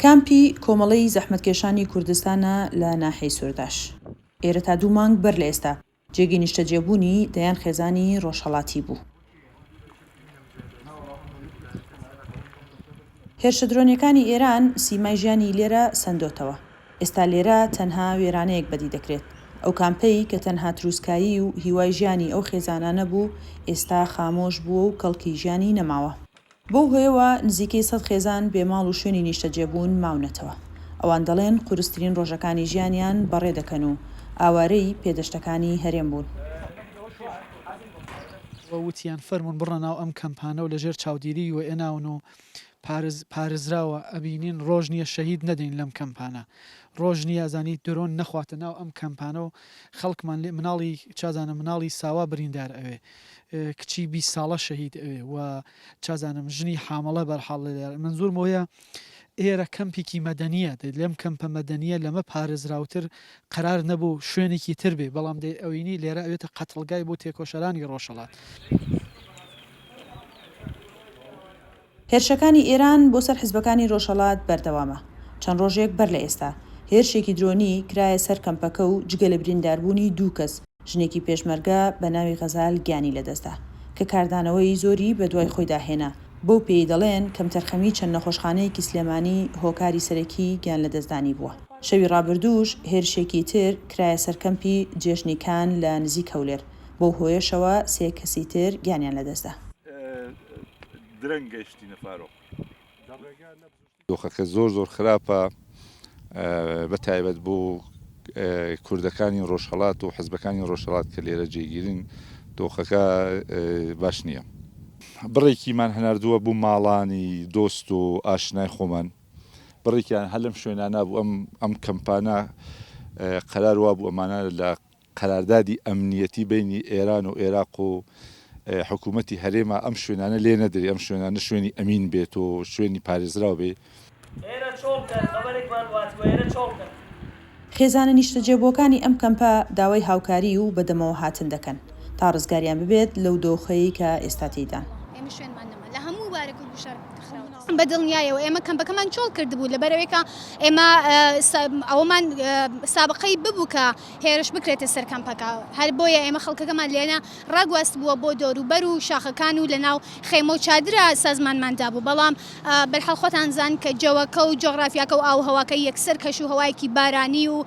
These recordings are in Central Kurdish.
کامپی کۆمەڵەی زەحمەتکێشانی کوردستانە لە ناحیەی سورداش. ئێرە تا دوو مانگ بەر لە ئێستا جێگەی نیشتەجێبوونی دەیان خێزانی ڕۆژهەڵاتی بوو. هێرشە درۆنیەکانی ئێران سیمای ژیانی لێرە سەندۆتەوە. ئێستا لێرە تەنها وێرانەیەک بەدی دەکرێت. ئەو کامپەی کە تەنها تروسکایی و هیوای ژیانی ئەو خێزانانە بوو ئێستا خامۆش بووە و کەڵکی ژیانی نەماوە. بەو هۆیەوە نزیکەی سەد خێزان بێ ماڵ و شوێنی نیشتەجێبوون ماونەتەوە. ئەوان دەڵێن قورسترین ڕۆژەکانی ژیانیان بەڕێ دەکەن و ئاوارەی پێدەشتەکانی هەرێم بوون. وتیان فەرموون بڕنە ناو ئەم کەمپانە و لەژێر چاودیریی وئێناون و پارێزراوە، ئەبینین ڕۆژ نییە شەهید نەدەین لەم کەمپانە، ڕۆژ نییە ئەزانی درۆن نەخواتە ناو ئەم کەمپانە و خەڵکمان لێ مناڵی چازانم مناڵی ساوا بریندار ئەوێ، کچی 20 ساڵە شەهید ئەوێ و چازانم ژنی حامڵە بەرحاڵ مەنزورم ئەوەیە ئێرە کەمپێکی مەدەنییە، دەی لەم کەمپە مەدەنییە لەمە پارێزراوتر قەرار نەبوو شوێنێکی تر بێ، بەڵام دەی ئەوینی لێرە ئەوێتە قەتڵگای بۆ تێکۆشەرانی ڕۆژهەڵات. هێرشەکانی ئێران بۆ سەر حزبەکانی ڕۆژهەڵات بەردەوامە. چەند ڕۆژێک بەر لە ئێستا، هێرشێکی درۆنی کرایە سەر کەمپەکە و جگە لە برینداربوونی دوو کەس، ژنێکی پێشمەرگە بە ناوی غەزال گیانی لەدەستدا، کە کاردانەوەی زۆری بەدوای خۆیدا هێنا، بەو پێیەی دەڵێن کەمتەرخەمی چەند نەخۆشخانەیەکی سلێمانی هۆکاری سەرەکی گیانلەدەستدانی بووە. شەوی ڕابردووش هێرشێکی تر کرایە سەر کەمپی جێژنیکان لە نزیک هەولێر، بەو هۆیەشەوە سێ کەسی تر گیانیان لەدەستدا. درەنگ گەیشتینە فارۆق. دۆخەکە زۆر زۆر خراپە بە تایبەت بۆ کوردەکانی ڕۆژهەڵات و حزبەکانی ڕۆژهەڵات کە لێرە جێگیرن دۆخەکە باش نییە. بڕێکیمان هەناردووە بۆ ماڵانی دۆست و ئاشنای خۆمان، بڕێکیان هەر لەم شوێنانە بوو ئەم ئەم کەمپانە قەرار وابوو ئەمانە لە قەراردادی ئەمنیەتی بەینی ئێران و ئێراق و حکوومەتی هەرێما ئەم شوێنانە لێ نەدرێ، ئەم شوێنانە شوێنی ئەمین بێت و شوێنی پارێزراو بێ. ئێرە چۆڵ کەن، خەبەرێکمان بۆ هاتبوو، ئێرە چۆڵ کەن. خێزانە نیشتەجێبووەکانی ئەم کەمپە داوای هاوکاری و بەدەمەوەهاتن دەکەن تا ڕزگاریان ببێت لەو دۆخەی کە ئێستا تێیدان. ئێمە شوێنمان نەما لە هەموو بارێک و گوشار خراوەتە. بە دڵنیایەوە ئێمە کەمپەکەمان چۆڵ کردبوو لەبەرئەوەی کە ئێمە ئەوەمان سابقەی ببوو کە هێرش بکرێتە سەر کەمپەکە، هەر بۆیە ئێمە خەڵکەکەمان لێرە ڕاگواستبووە بۆ دەوروبەر و شاخەکان و لەناو خێمە و چادرا سازمانمان دابوو، بەڵام بەرحاڵ خۆتان زان کە جەوەکە و جۆغرافیاکە و ئاووهەواکە یەکسەر کەش و هەوایەکی بارانی و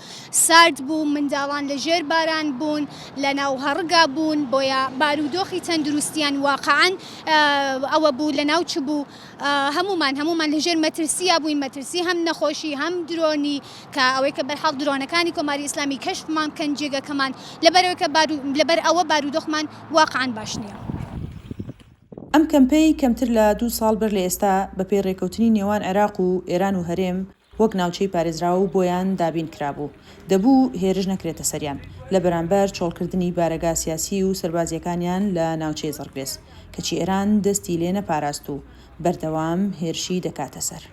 سارد بوو، منداڵان لە ژێر باران بوون، لەناو هەڕگا بوون، بۆیە بارودۆخی تەندروستیان واقعەن ئەوە بوو لەناو چبوو. هەموومان هەموومان لە ژێر مەترسیا بووین، مەترسی هەم نەخۆشی هەم درۆنی کە ئەوەی کە بەرحاڵ درۆنەکانی کۆماری ئیسلامی کەشفمان بکەن جێگەکەمان لەبەرئەوەی کە بارو لەبەر ئەوە بارودۆخمان واقعەن باش نییە. ئەم کەمپەی کەمتر لە دوو ساڵ بەر لە ئێستا بەپێی رێکەوتنی نێوان عێراق و ئێران و هەرێم وەک ناوچەی پارێزراو بۆیان دابین کرابوو، دەبوو هێرش نەکرێتە سەریان، لە بەرامبەر چۆڵکردنی بارەگا سیاسی و سەربازییەکانیان لە ناوچەی زڕگوێز، کەچی ئێران دەستی لێ نەپاراست و بەردەوام هێرشی دەکاتە سەر.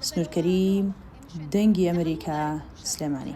سنوور کەریم، دەنگی ئەمریکا، سلێمانی.